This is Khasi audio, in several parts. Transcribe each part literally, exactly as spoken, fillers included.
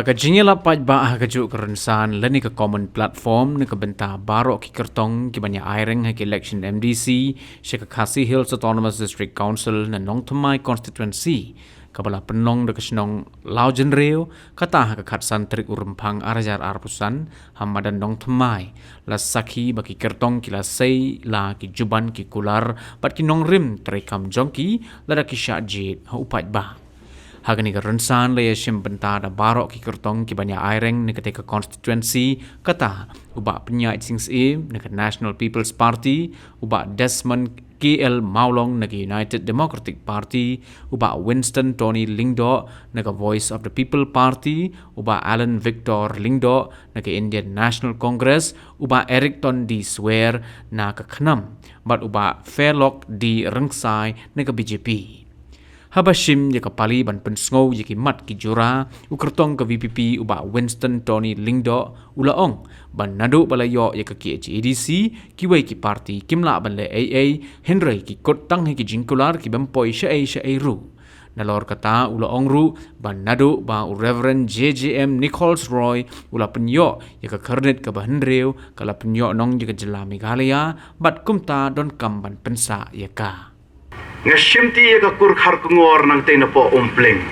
Ka jingïalap paidbah ha kajuh ka rynsan lane ka common platform na ka bynta baroh ki kyrtong kiban ïa aireng ha ka election M D C sha ka Khasi Hills Autonomous District Council na Nongthymmai Constituency, kaba la pynlong da ka shnong Lawjynriew, kata ha ka khatsan tarik u Rymphang arhajar arphew san, ha madan Nongthymmai, la sakhi ba ki kyrtong ki la sei la ki juban ki kular bad ki nongrim treikam jong ki, lada ki shah jied ha u paidbah. Ha kane ka rynsan la ïashim bynta da baroh ki kyrtong kiban ïa aireng na kata ka constituency, kata u Bah Pynïaid Sing Syiem na ka National People's Party, u Bah Desmond K L Mawlong na ka United Democratic Party, u Bah Winston Tony Lyngdoh na ka Voice of the People Party, u Bah Alan Victor Lyngdoh na ka Indian National Congress, u Bah Erickton D Swer na ka KHNAM, bad u Bah Fairlock D Rynksai na ka B J P. Haba shim ïa ka pali ban pynsngew ïa ki mat ki jura, u kyrtong ka V P P u Bah Winston Tony Lyngdoh u la ong ba naduh ba la ïoh ïa ka K H A D C, kiwei ki party kim lah ban leh ei ei, hynrei ki kut tang ha ki jingkular ki bym poi shaei shaei ruh. Nalor kata u la ong ruh ba naduh ba u Reverend J J M Nichols Roy u la pynïoh ïa ka khyrnit kaba hynriew, ka la pynïoh nong ïa ka jylla Meghalaya, bad kumta donkam ban pynsah ïa ka. Nga shimti ïa ka kur Kharkongor nangtei napoh Umpling.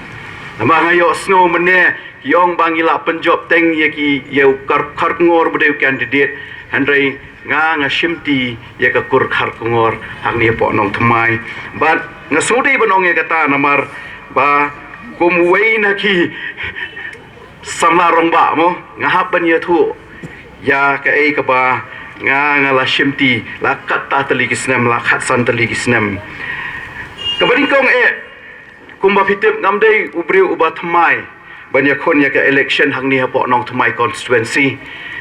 Namar nga ïohsngew mynne ki ong ba ngi la pynjop teng ïa ki, ïa u Khar-, Kharkongor ba dei u candidate. Hynrei nga, nga shimti ïa ka kur Kharkongor hangne hapoh Nongthymmai. Bad nga sngewdei ban ong ïa kata namar ba kum uwei na ki samla rangbah mo, nga hap ban ïathuh ïa kaei kaba nga, nga la shimti la khatta tylli ki snem, la khatsan tylli ki snem. Kaba nyngkong eh, kumba phi tip ngam dei u briew uba thymmai ban ïakhun ïa ka election hangne hapoh Nongthymmai constituency.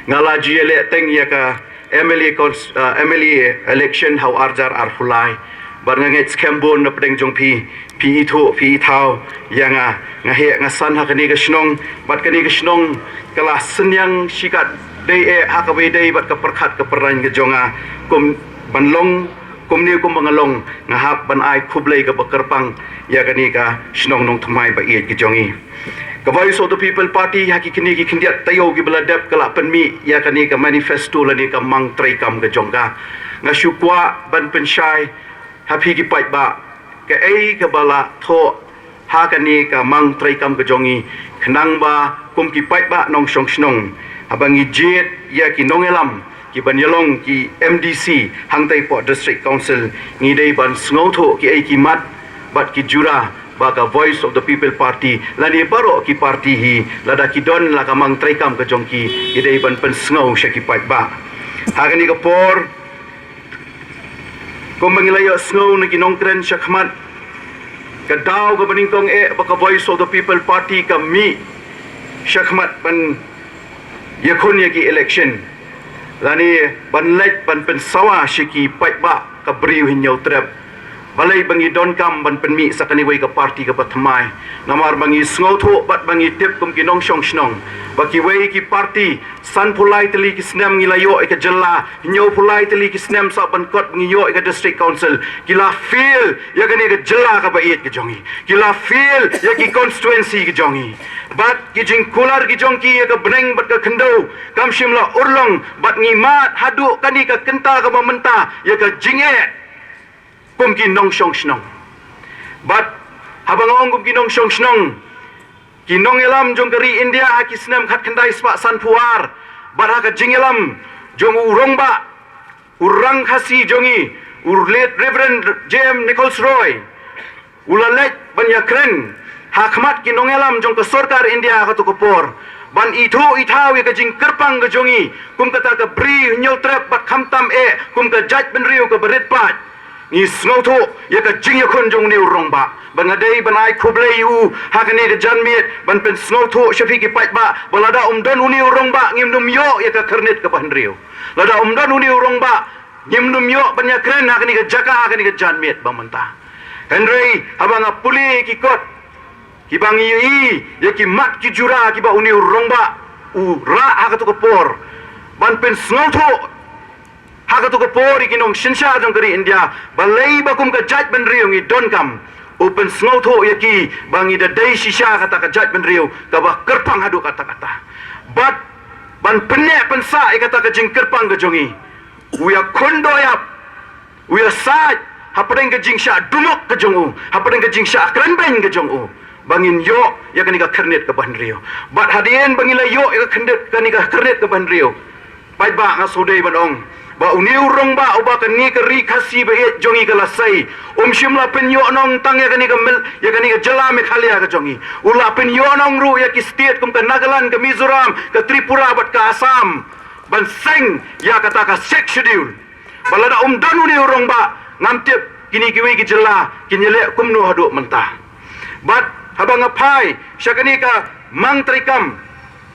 Nga la ju ïaleh teng ïa ka M L A cons-, uh, M L A election ha u arhajar arphew lai. Bad nga ngeit skhem bun na pdeng jong phi, phi ithuh, phi ithaw ïa nga. Nga heh nga san ha kane ka shnong, bad kane ka shnong ka la synñiang shikatdei eh ha kaba ïadei bad ka pyrkhat ka pyraiñ ka jong nga. Kum ban long kumne kumba nga long, nga hap ban ai khublei kaba kyrpang ïa kane ka shnong Nongthymmai ba ïeit ka jong ngi. Ka Voice of the People Party ha ki kine ki khyndiat taïew kiba la dep ka la pynmih ïa kane ka manifesto lane ka mang treikam ka jong ka. Nga shu kwah ban pynshai ha phi ki paidbah kaei kaba la thoh ha kane ka mang treikam ka jong ngi, khnang ba kum ki paidbah nongshong shnong, haba ngi jied ïa ki nongïalam kiban ïalong ki M D C hangtei hapoh District Council, ngi dei ban sngewthuh kiei ki mat bad ki jura ba ka Voice of the People Party lane baroh ki party hi, lada ki don la ka mang treikam ka jong ki, ki dei ban pynsngew sha ki paidbah. Ha kane ka por, kumba ngi la ïohsngew na ki nongkren shakhmat, ka daw kaba nyngkong eh ba ka Voice of the People Party ka mih shakhmat ban ïakhun ïa ki election lane ban leit ban pynsawa sha ki paidbah ka Bri u Hynñiewtrep. Balei ba ngi donkam ban pynmih sa kane kawei ka party kaba thymmai? Namar ba ngi sngewthuh bad ba ngi tip kum ki nongshong shnong ba kiwei ki party, sanphew lai tylli ki snem ngi la ïoh ïa ka jylla, hynñiewphew lai tylli ki snem sah ban kot ba ngi ïoh ïa ka District Council, ki la fail ïa kane ka jylla kaba ïeit ka jong ngi. Ki la fail ïa ki constituency ka jong ngi. Bad ki jingkular ki jong ki ïa ka bneng bad ka khyndew kam shym la urlong, bad ngi mad haduh kane ka kynta kaba mynta ïa ka jingeh kum ki nongshong shnong. Bad haba nga ong kum ki nongshong shnong, ki nongïalam jong ka ri India ha ki snem khatkhyndai spah sanphew ar, bad ha ka jingïalam jong u rangbah, u rang Khasi jong ngi, u late Reverend J M Nichols Roy, u la leit ban ïakren ha khmat ki nongïalam jong ka sorkar India ha kato ka por, ban ithuh ithaw ïa ka jingkyrpang ka jong ngi kum kata ka Bri u Hynñiewtrep bad khamtam eh kum ka jaitbynriew kaba rit paid. Ngi sngewthuh ïa ka jingïakhun jong une u rangbah, bad nga dei ban ai khublei ïa u ha kane ka janmiet ban pynsngewthuh sha phi ki paidbah ba lada um don une u rangbah ngim nym ïoh ïa ka khyrnit kaba hynriew. Lada um don une u rangbah ngim nym ïoh ban ïakren ha kane ka jaka ha kane ka janmiet ba mynta. Hynrei haba nga pule ki kot kiba ngi ïohi ïa ki mat ki jura kiba une u rangbah u rah ha kato ka por, ban pynsngewthuh ha kato ka por ïa ki nongsynshar jong ka ri India, balei ba kum ka jaitbynriew ngi donkam U pynsngewthuh ïa ki ba ngi da dei shisha kata ka jaitbynriew kaba kyrpang haduh katta katta. Bad ban pynneh pynsah ïa kata ka jingkyrpang ka jong ngi, u ïakhun dohïap, u ïasaid hapdeng ka jingshah dumuk ka jong u, hapdeng ka jingshah krenbeiñ ka jong u, ba ngin ïoh ïa kane ka khyrnit kaba hynriew. Bad hadien ba ngi la ïoh ïa ka khyrnit, kane ka khyrnit kaba hynriew, paidbah, nga shu dei ban ong ba une u rangbah uba kane ka ri Khasi ba ïeit jong ngi ka la sei, um shym la pynïoh nong tang ïa kane ka mel, ïa kane ka jylla Meghalaya ka jong ngi. U la pynïoh nong ruh ïa ki state kum ka Nagaland, ka Mizoram, ka Tripura bad ka Assam, ban seng ïa kata ka Sixth Schedule. Ba lada um don une u rangbah, ngam tip kine kiwei ki jylla kin ïaleh kumno haduh mynta. Bad haba nga phai sha kane ka mang treikam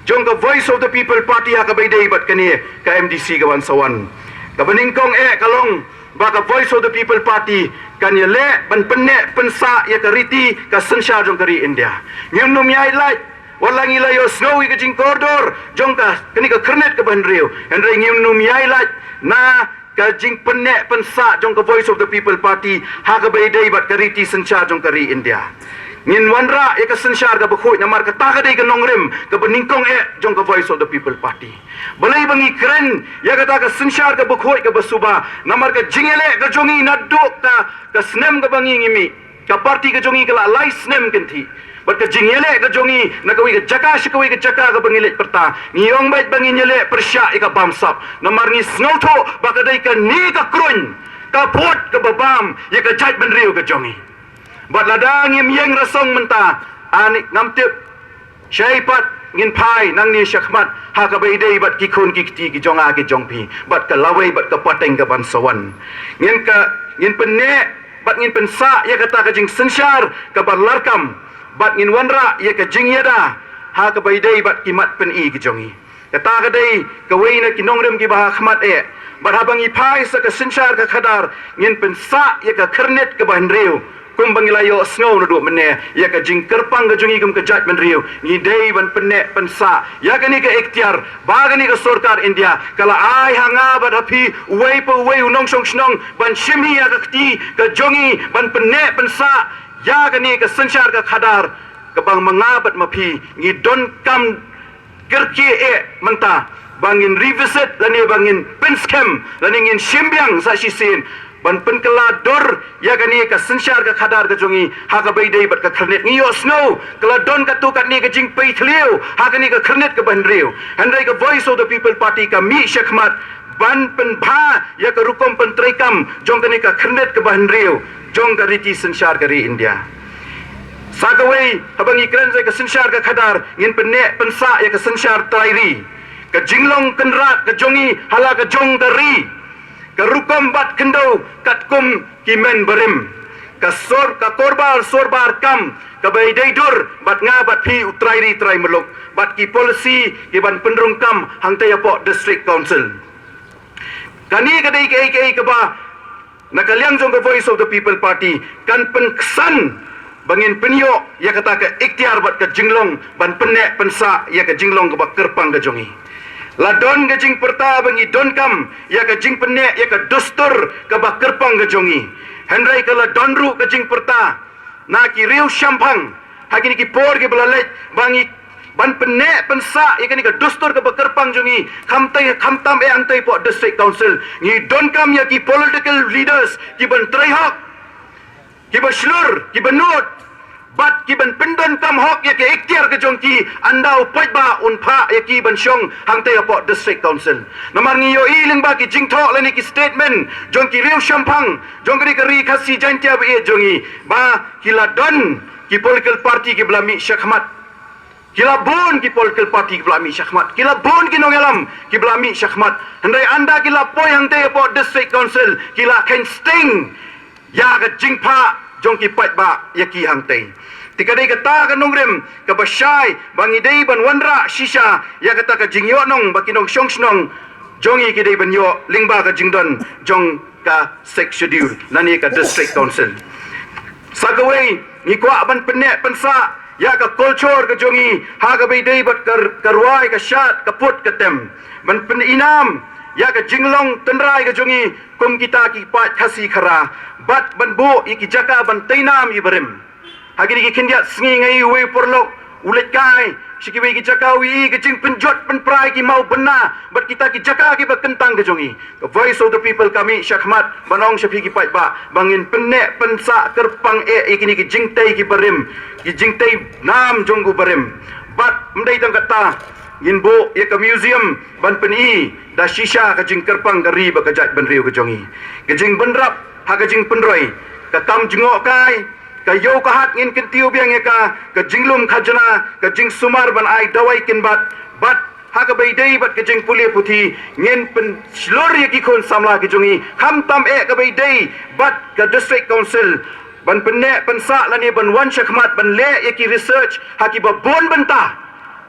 jong ka Voice of the People Party ha kaba ïadei bad kane ka M D C ka Bansawan, kaba nyngkong eh ka long ba ka Voice of the People Party kan ïaleh ban pynneh pynsah ïa ka riti ka synshar jong ka ri India. Ngim nym ïai lait, wat la ngi la ïohsngew ïa ka jingkordor jong ka, kane ka khyrnit kaba hynriew, hynrei ngim nym ïai lait na ka jingpynneh pynsah jong ka Voice of the People Party ha kaba ïadei bad ka riti synshar jong ka ri India. Ngin wanrah ïa ka synshar kaba khuid namar kata ka dei ka nongrim kaba nyngkong eh jong ka Voice of the People Party. Balei ba ngi kren ïa kata ka synshar kaba khuid kaba suba? Namar ka jingïaleh ka jong ngi naduh ka, ka snem kaba ngi ngi mih, ka party ka jong ngi ka la lai snem kynthih. Bad ka jingïaleh ka jong ngi na kawei ka jaka sha kawei ka jaka kaba ngi leit pyrta, ngi ong beit ba ngin ïaleh pyrshah ïa ka bamsap, namar ngi sngewthuh ba ka dei kane ka kruiñ, ka phut kaba bam ïa ka jaitbynriew ka jong ngi. Bad lada ngim ïeng rasong mynta, ani ngam tip shaei pat ngin phai nangne shakhmat ha kaba ïadei bad ki khun ki kti ki jong nga ki jong phi bad ka lawei bad ka pateng ka Bansawan. Ngin ka, ngin pynneh bad ngin pynsah ïa kata ka jingsynshar kaba larkam bad ngin wanrah ïa ka jingïada ha kaba ïadei bad ki mat pyni ki jong ngi. Kata ka dei kawei na ki nongrim kiba ha khmat eh. Bad haba ngi phai sha ka synshar ka khadar, ngin pynsah ïa ka khyrnit kaba hynriew, kumba ngi la ïohsngew naduh mynne, ïa ka jingkyrpang ka jong ngi kum ka jaitbynriew. Ngi dei ban pynneh pynsah ïa kane ka iktiar ba kane ka sorkar India ka la ai ha nga bad ha phi uwei pa uwei u nongshong shnong ban shim hi ïa ka kti ka jong ngi ban pynneh pynsah ïa kane ka synshar ka khadar, kaba ma nga bad ma phi ngi donkam kyrkieh eh mynta ba ngin revisit lane ba ngin pynskhem lane ngin shim biang sa shisien ban pynkylla dur ïa kane ka synshar ka khadar ka jong ngi ha kaba ïadei bad ka khyrnit. Ngi ïohsngew ka la don katto katne ka jingpei thliew ha kane ka khyrnit kaba hynriew, hynrei ka Voice of the People Party ka mih shakhmat ban pynbha ïa ka rukom pyntreikam jong kane ka khyrnit kaba hynriew jong ka riti synshar ka ri India. Sa kawei, haba ngi kren ïa ka synshar ka khadar, ngin pynneh pynsah ïa ka synshar trai ri, ka jinglong kynrad ka jong ngi ha la ka jong ka ri, ka rukom bat khyndew katkum ki mynbarim, ka sor, ka korbar sorbar kam kaba ïadei dur bad nga bad phi u trai ri trai muluk, bad ki policy ki ban pynrung kam hangta hapoh District Council. Kane ka dei kaei kaei kaba na ka liang jong ka Voice of the People Party kan pynksan ba ngin pynïoh ïa kata ka iktiar bad ka jinglong ban pynneh pynsah ïa ka jinglong kaba kyrpang ka jong ngi. La don ka jingpyrta ba ngi donkam ïa ka jingpynneh ïa ka dustur kaba kyrpang ka jong ngi, hynrei ka la don ruh ka jingpyrta na ki riew shemphang ha kine ki por kiba la leit ba ngi ban pynneh pynsah ïa kane ka dustur kaba kyrpang jong ngi, khamtam, khamtam eh hangta hapoh District Council. Ngi donkam ïa ki political leaders ki ban trei hok, ki ba shlur, ki ba nud, bad ki ban pyndonkam hok ïa ki iktiar ka jong ki ynda u paidbah un phah ïa ki ban shong hangta hapoh District Council. Namar ngi ïohi lyngba ki jingthoh lane ki statement jong ki riew shemphang jong kane ka ri Khasi Jaintia ba ïeit jong ngi ba ki la don ki political party kiba la mih shakhmat. Ki la bun ki political party kiba la mih shakhmat, ki la bun ki nongïalam kiba la mih shakhmat, hynrei ynda ki la poi hangta hapoh District Council ki la kheiñ sting ïa ka jingphah jong ki paidbah ïa ki hangta. Te ka dei kata ka nongrim kaba shai ba ngi dei ban wanrah shisha ïa kata ka jingïohnong ba ki nongshong shnong jong ngi ki dei ban ïoh lyngba ka jingdon jong ka Sixth Schedule lane ka District Council. Sa kawei, ngi kwah ban pynneh pynsah ïa ka culture ka jong ngi ha kaba ïadei bad ka, ka rwai, ka shad, ka put ka tem, ban pynïnam ïa ka jinglong tynrai ka jong ngi kum kita ki paid Khasi Khara, bad ban buh ïa ki jaka ban tei nam ïa barim. Ha kine ki khyndiat sngi nga ïohi uwei u paralok u leit kai sha kiwei ki jaka, u ïohi ka jingpynjot pynpra ïa ki maw bynna bad kita ki jaka kiba kyntang ka jong ngi. Ka Voice of the People ka mih shakhmat ban ong sha phi ki paidbah ba ngin pynneh pynsah kyrpang eh ïa kine ki jingtei ki barim, ki jingtei nam jong u barim. Bad ym dei tang kata, ngin buh ïa ka museum ban pyni da shisha ka jingkyrpang ka ri bad ka jaitbynriew ka jong ngi. Ka jingbynrap ha ka jingpynroi, ka kam jngohkai, ka ïew ka hat ngin kyntiew biang ïa ka, ka jinglum khajna, ka jingsumar ban ai dawai kynbat, bad ha kaba ïadei bad ka jingpule puthi ngin pynshlur ïa ki khun samla ki jong ngi, khamtam eh kaba ïadei bad ka District Council ban pynneh pynsah lane ban wan shakhmat ban leh ïa ki research ha kiba bun bynta.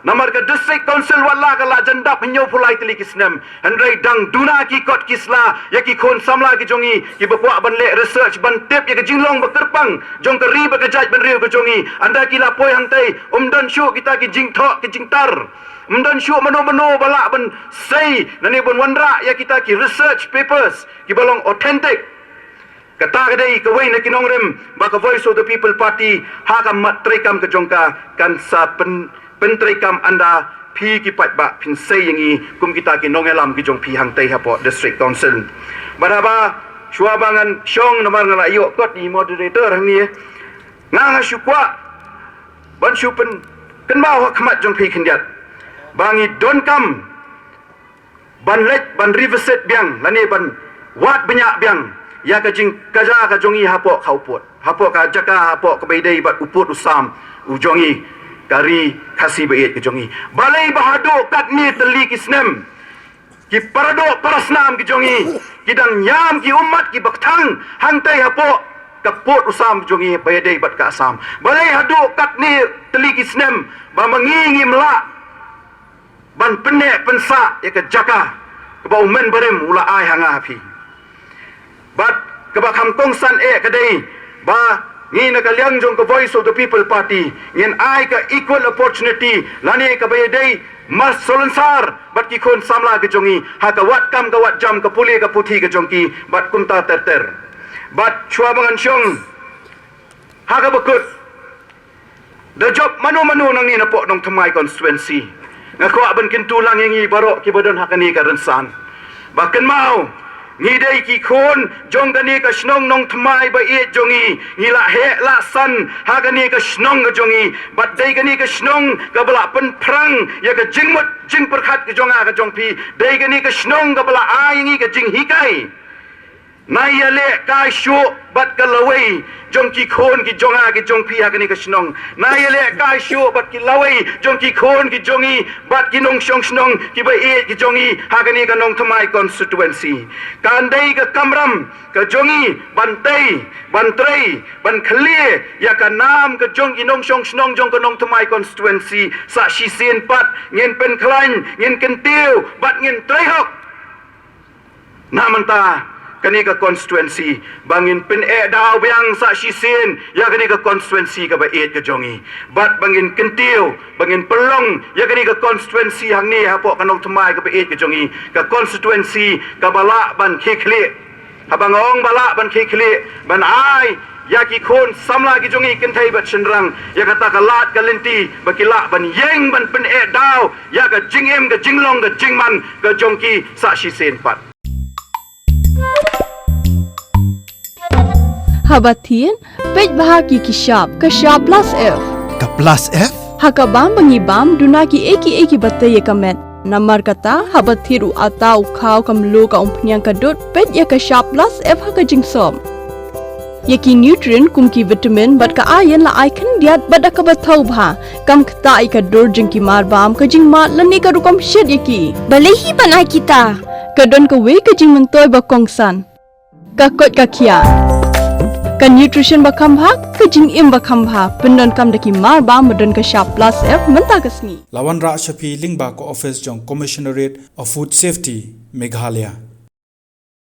Namar ka District Council wat la ka la jan dap hynñiewphew lai tylli ki snem, hynrei dang duna ki kot ki sla ïa ki khun samla ki jong ngi kiba kwah ban leh research ban tip ïa ka jinglong ba kyrpang jong ka ri bad ka jaitbynriew ka jong ngi. Ynda ki la poi hangtei, ym don shuh kita ki jingthoh ki jingtar, ym don shuh mano mano ba lah ban sei lane ban wanrah ïa kita ki research papers kiba long authentic. Kata ka dei kawei na ki nongrim ba ka Voice of the People Party ha ka mat treikam ka jong ka kan sa pyn, pyntreikam ynda phi ki paidbah phin sei ïa ngi kum kita ki nongïalam ki jong phi hangtei hapoh District Council. Bad haba shuwa ba ngan shong, namar nga la ïoh kot i moderator hangne, nga nga shu kwah ban shu pynkynmaw ha khmat jong phi khyndiat ba ngi donkam ban leit ban revisit biang lane ban wad bniah biang ïa ka jingkhaja ka jong ngi hapoh ka u pud, hapoh ka jaka, hapoh kaba ïadei bad u pud u sam u jong ngi, ka ri Khasi ba ïeit ka jong ngi. Balei ba haduh katne tylli ki snem ki paradoh parasnam ki jong ngi ki dang ñiam ki ummat kiba kthang hangtei hapoh ka pud u sam jong ngi ba ïadei bad ka Assam? Balei haduh katne tylli ki snem ba ma ngi ngim lah ban pynneh pynsah ïa ka jaka kaba u men barim u la ai ha nga ha phi? Bad kaba kham kongsan eh ka dei ba ngi na ka liang jong ka Voice of the People Party ngin ai ka equal opportunity lane kaba ïadei mar salonsar bad ki khun samla ki jong ngi ha ka wad kam ka wad jam, ka pule ka puthi ka jong ki bad kumta ter ter. Bad shuwa ba ngan shong ha kaba kut, da jop mano mano nangne napoh Nongthymmai constituency, nga kwah ban kyntu lang ïa ngi baroh kiba don ha kane ka rynsan ba kynmaw, ngi dei ki khun jong kane ka shnong Nongthymmai ba ïeit jong ngi. Ngi la heh la san ha kane ka shnong ka jong ngi, bad dei kane ka shnong kaba la pynphrang ïa ka jingmut jingpyrkhat ka jong nga ka jong phi. Dei kane ka shnong kaba la ai ïa ngi ka jinghikai. Nai ïaleh kai shuh bad ka lawei jong ki khun ki jong nga ki jong phi ha kane ka shnong. Nai ïaleh kai shuh bad ki lawei jong ki khun ki jong ngi bad ki nongshong shnong kiba ïeit ki jong ngi ha kane ka Nongthymmai constituency. Kan dei ka kamram ka jong ngi ban tei, ban trei, ban khlieh ïa ka nam ka jong ki nongshong shnong jong ka Nongthymmai constituency. Sa shisien pat ngin pynkhlaiñ, ngin kyntiew bad ngin trei hok na mynta kane ka constituency ba ngin pyneh daw biang sa shisien ïa kane ka constituency kaba ïeit ka jong ngi, bad ba ngin kyntiew, ba ngin pynlong ïa kane ka constituency hangne hapoh ka Nongthymmai kaba ïeit ka jong ngi ka constituency kaba lah ban khie khlieh. Haba nga ong ba lah ban khie khlieh, ban ai ïa ki khun samla ki jong ngi kynthei bad shynrang ïa kata ka lad ka lynti ba ki lah ban ïeng ban pyneh daw ïa ka jingim, ka jinglong, ka jingman ka jong ki sa shisien pat. Haba thied, peit bha ki ki shap, ka shap plus F. Ka plus F? Ha ka bam ba ngi bam, duna ki ei ki ei kiba tei ïa ka met. Namar kata, haba thied u atta, u khaw, ka mluh, ka umphniang, ka dud, peit ïa ka shap plus F ha ka jingsop. Ïa ki nutrient kum ki vitamin bad ka iron la ai khyndiat bad da kaba thaw bha. Kam ktah ïa ka dur jong ki mar bam, ka jingmad lane ka rukom shet ïa ki. Balei hi ban ai kita? Ka don kawei ka jingmyntoi ba kongsan. Ka koit ka khiah. Ka nutrition ba kham bha, ka jingim ba kham bha, pyndonkam da ki mar bam ba don ka shap plus F mynta ka sngi. La wanrah sha phi lyngba ka office jong Commissionerate of Food Safety, Meghalaya.